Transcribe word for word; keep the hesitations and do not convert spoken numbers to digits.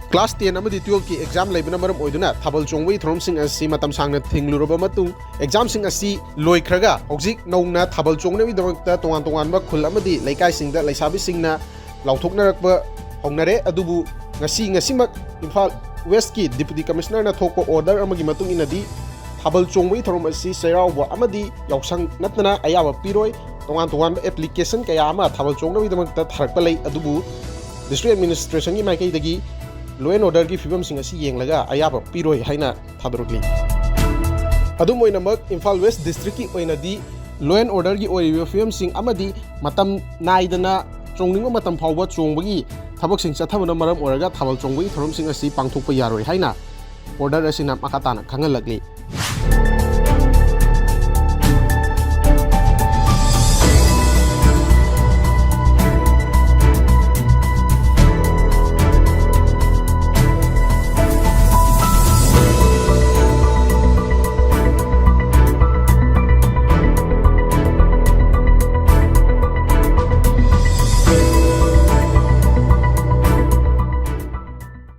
Class ten ꯑꯃꯗꯤ twelve ꯀꯤ exam ꯂꯩꯕꯅ ꯃꯔꯝ ꯑꯣꯏꯗꯨꯅ ꯊꯥꯕꯜ ꯆꯣꯡꯕꯒꯤ ꯊꯧꯔꯝꯁꯤꯡ ꯑꯁꯤ ꯃꯇꯝ ꯁꯥꯡꯅ ꯊꯤꯡꯂꯨꯔꯕ ꯃꯇꯨꯡ, exam ꯁꯤꯡ ꯑꯁꯤ ꯂꯣꯏꯈ꯭ꯔꯒ ꯍꯧꯖꯤꯛ ꯅꯧꯅ ꯊꯥꯕꯜ ꯆꯣꯡꯅꯕꯒꯤꯗꯃꯛꯇ ꯇꯣꯉꯥꯟ ꯇꯣꯉꯥꯟꯕ ꯈꯨꯜ ꯑꯃꯗꯤ ꯂꯩꯀꯥꯏꯁꯤꯡꯗ ꯂꯩꯁꯥꯕꯤꯁꯤꯡꯅ ꯂꯥꯎꯊꯣꯛꯅꯔꯛꯄ ꯍꯧꯅꯔꯦ꯫ ꯑꯗꯨꯕꯨ ꯉꯁꯤ, ꯉꯁꯤꯃꯛ ꯏꯝꯐꯥꯜ West ꯀꯤ Deputy Commissioner ꯅ ꯊꯣꯛꯄ order ꯑꯃꯒꯤ ꯃꯇꯨꯡ ꯏꯟꯅꯗꯤ ꯊꯥꯕꯜ ꯆꯣꯡꯕꯒꯤ ꯊꯧꯔꯝ ꯑꯁꯤ ꯆꯩꯔꯥꯎꯕ ꯑꯃꯗꯤ ꯌꯥꯎꯁꯪ ꯅꯠꯇꯅ ꯑꯌꯥꯕ ꯄꯤꯔꯣꯏ꯫ ꯇꯣꯉꯥꯟ ꯇꯣꯉꯥꯟꯕ application ꯀꯌꯥ ꯑꯃ ꯊꯥꯕꯜ ꯆꯣꯡꯅꯕꯒꯤꯗꯃꯛꯇ ꯊꯥꯔꯛꯄ ꯂꯩ, ꯑꯗꯨꯕꯨ District Administration ꯒꯤ ꯃꯥꯏꯀꯩꯗꯒꯤ law and order ꯒꯤ ꯐꯤꯕꯝꯁꯤꯡ ꯑꯁꯤ ꯌꯦꯡꯂꯒ ꯑꯌꯥꯕ ꯄꯤꯔꯣꯏ ꯍꯥꯏꯅ ꯊꯥꯗꯣꯔꯛꯂꯤ꯫ ꯑꯗꯨꯝ ꯑꯣꯏꯅꯃꯛ, ꯏꯝꯐꯥꯜ West District ꯀꯤ ꯑꯣꯏꯅꯗꯤ law and order ꯒꯤ ꯑꯣꯏꯔꯤꯕ ꯐꯤꯕꯝꯁꯤꯡ ꯑꯃꯗꯤ ꯃꯇꯝ ꯅꯥꯏꯗꯅ ꯆꯣꯡꯅꯤꯡꯕ ꯃꯇꯝ ꯐꯥꯎꯕ ꯆꯣꯡꯕꯒꯤ ꯊꯕꯛꯁꯤꯡ ꯆꯠꯊꯕꯅ ꯃꯔꯝ ꯑꯣꯏꯔꯒ ꯊꯥꯕꯜ ꯆꯣꯡꯕꯒꯤ ꯊꯧꯔꯝꯁꯤꯡ ꯑꯁꯤ ꯄꯥꯡꯊꯣꯛꯄ ꯌꯥꯔꯣꯏ ꯍꯥꯏꯅ order ꯑꯁꯤꯅ ꯃꯈꯥ ꯇꯥꯅ ꯈꯪꯍꯜꯂꯛꯂꯤ꯫